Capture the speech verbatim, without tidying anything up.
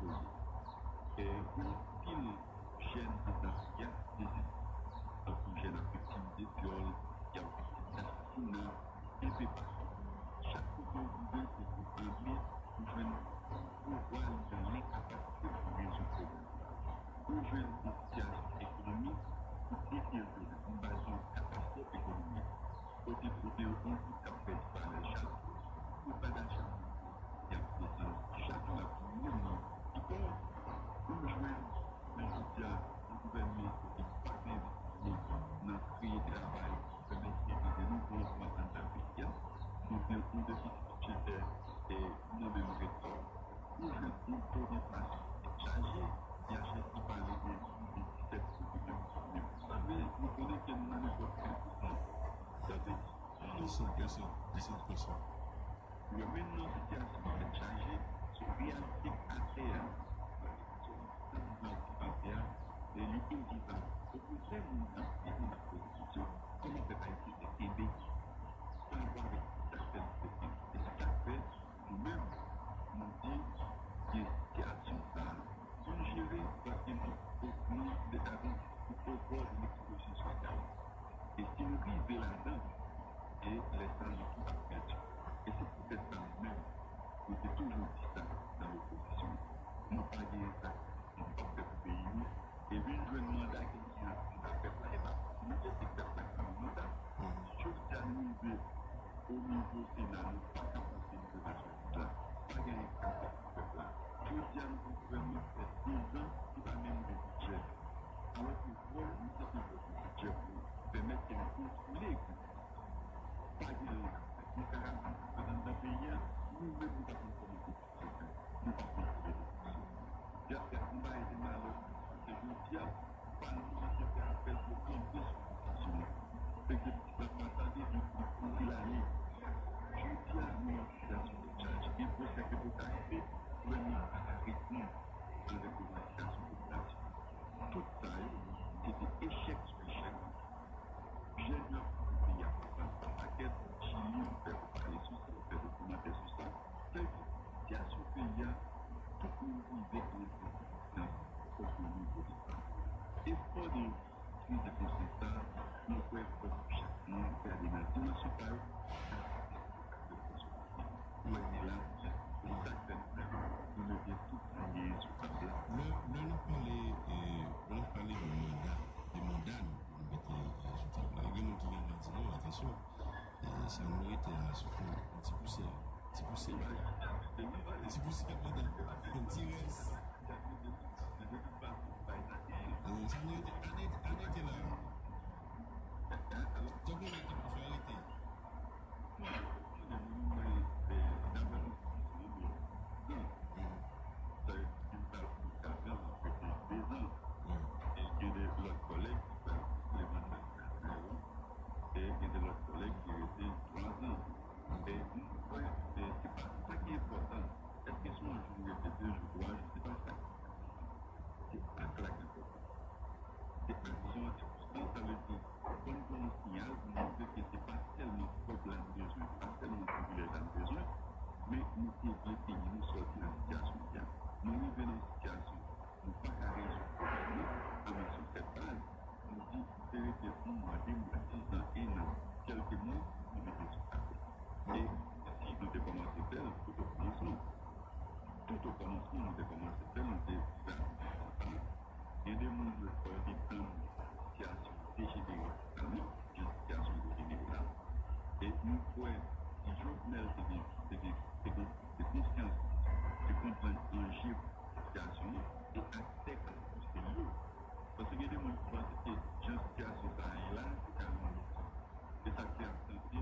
E gen anpil jèn anndan peyi a ki dezespere. Tankou jèn ap viktimize vyòl, y ap viktimize asasina, enpe patou. Chak kote w rive, se pou ame pou jwenn pouvwa li nan lenkapasite pou rezoud pwoblèm sa a. Ou jwenn yon sitiyasyon ekonomik ki deteryore anba yon katastwòf ekonomik, kote kote yon moun k ap pèdi valè chak jou, pou pa dacha moun y ap desann chak jou ap vini ankò. Ou jwenn, men jodi a, yon gouvènman kote pa gen envestisman nan kreye travay, pèmèt kreye de nouvo anplwa anndan peyi a, nou gen yon defisi bidjetè e nan menm retò. Ou jwenn yon to denflasyon ki chaje, I H S ki pale de disèt pou mil pou san, men nou konnen ke nou nan nenpòt kat pou san. Sa vle di, nou San pou san, san pou san. Yo menm nan sitiyasyon tèt chaje, sou reyalite atè a, sou reyalite atè a, e li envivab. Okontrè, moun nan, li konn ap poze kesyon, kòman pèp ayisyen te kenbe pa rapò avèk sa k fè l te kenbe? E se sa k fè nou menm, nou di ke sitiyasyon sa a, pou n jere, paske nou, nou, nou, nou, nou, nou, nou, nou, E si nou rive ladan, e lè sa a nou tout ap pèdi. E se poutèt sa nou menm, nou te toujou di sa nan opozisyon. Nou pa gen sa, nou p ap fè pou peyi nou. Epi n jwenn manda ke nou gen ansanm ak pèp la, e pa pou nou jete pèp la ki ban nou manda. Si jodi a nou rive o nivo Sena, nou pa ka pote reprezantasyon pèp la, pa gen anyen ki ka fèt pou pèp la. Jodi a nou gen yon gouvènman ki fè dezan ki pa menm gen bidjè. Alòske vòl nou se te vòl yon bidjè pou pèmèt ke nou kontwole egzekisyon. Pa gen anyen k ap fèt. Gen karantin k ap fèt anndan peyi a, nou menm nou pa konn kòman egzekisyon fèt. Nou pa kontwole egzekisyon. Y ap fè yon bagay de malè, paske jodi a, palman an te fè apèl pou kanpe sou egzekisyon an. Egzekisyon an pa tande depi anpil ane. Jodi a, nou nan sitiyasyon de chaj. Gen pwosè ke pou ta rive, gouvènman an pa ka reponn avèk revandikasyon popilasyon an. Tout sa yo, se te echèk sou echèk. Jèn yo ap kite peyi a pa, pa, pa pakèt, Chili, nou fè pale sou sa, nou fè dokimantè sou sa. Sa vle di, sitiyasyon peyi a, tout moun rive pran konsyans o nivo de sa. Efò de kriz de konsyans sa, mwen kwè fòk chak moun gade nan dimansyon pa yo, Mwen gen la, se sa k fè nou menm, nou leve tout sa n genyen sou tab la. Lè, lè n ap pale, e, lè n ap pale de manda, de manda nou, pou nou mete, e, sou tab la, gen moun ki gen dwa di non, atansyon, e, sa nou rete a, se fon, yon ti pousyè, ti pousyè, ti pousyè manda, yon ti rès. E, sa nou rete, ann rete, ann rete la. Tankou nèg ki pa fè arete. Gen de lòt kòlèg ki fè plis de manda, e gen de lòt kòlèg ki rete twa zan. E nou kwè, e se pa sa ki enpòtan. Èske se yon jou rete, de jou, twa jou, se pa sa. Se ak la ki enpòtan. Se aksyon an ki enpòtan. Sa vle di, fò n pran yon siyal pou montre ke se pa sèlman kòb la n bezwen, se pa sèlman privilèj la n bezwen, men nou te vle peyi nou sòti nan sitiyasyon li ye a. Nou rive nan yon sitiyasyon, nou pa ka rezoud pwoblèm nan, ann asou sèt baz, nou di, nou te rete yon mwa, de mwa, diz an, en an, kèlke mwa, nou mete sou tab la. E si nou te kòmanse fè l, tout o kòmansman, tout o kòmansman, nou te kòmanse fè l, nou te fè l. Gen de moun yo kwè yo te tann sitiyasyon dejenere totalman, jan sitiyasyon dejenere la. E nou kwè, si Jovenel te gen, te gen, te gen, te konsyans, te konprann anje sitiyasyon an, e aktè k ap pouse l yo. Paske gen de moun ki panse ke jan sitiyasyon sa a ye la, se ka yon lòt. E sa k fè y ap tante